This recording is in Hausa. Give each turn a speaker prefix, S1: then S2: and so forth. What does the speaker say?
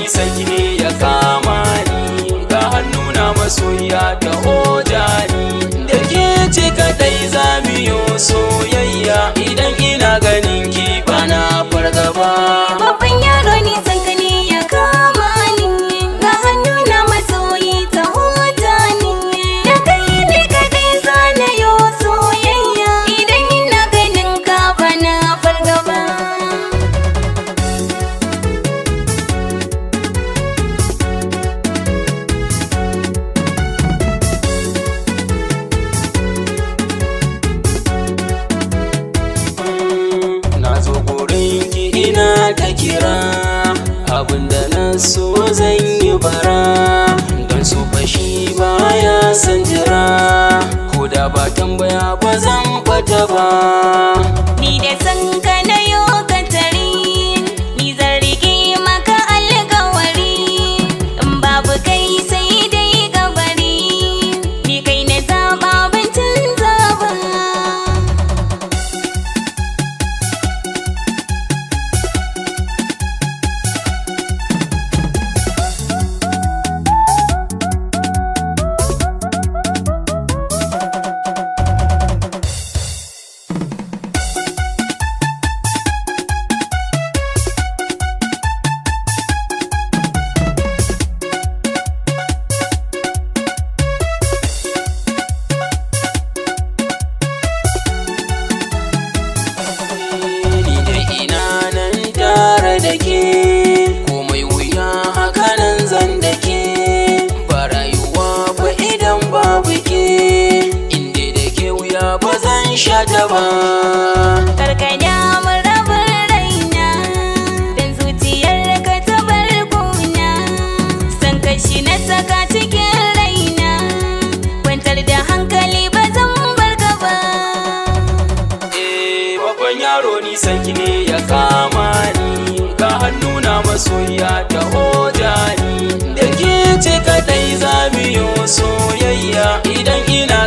S1: ni sanki ne ya kama ni, ga hannuna masoyiya ta hoja ni. Da ke ce kadai za mu yi soyayya, idan ina ganin ki bana fargaba.
S2: Babban yaro ni san ka ne ya kama ni, ga hannuna masoyi ta huta ni. Da kai ne kadai zana yo soyayya, idan ina ganin ka bana fargaba.
S1: Na zo gurin ki ina ta kira, abinda na so zan yi bara. Don su fashi baya san jira, ko da ba tambaya ba zan bata ba.
S2: Ni da san ka na yo katari, ni zan rike maka alkawari. In babu kai sai dai kabari, ni kai na zaba ban canza ba.
S1: Ni dai ina nan tare da ke, komai wuya haka nan zan da ke. Ba rayuwa ba idan babu ke, inda da ke wuya ba zan sha ta ba.
S2: Karka damu rabin raina, dan zuciyar ka ta bar kuna. San kashi na saka cikin raina, kwantar da hankali ba zan bar ka ba.
S1: Eh, babban yaro ni sanki ne ya kama ni, ga hannuna masoyiya ta hoja ni. Da ke ce kadai za mu yi soyayya, idan ina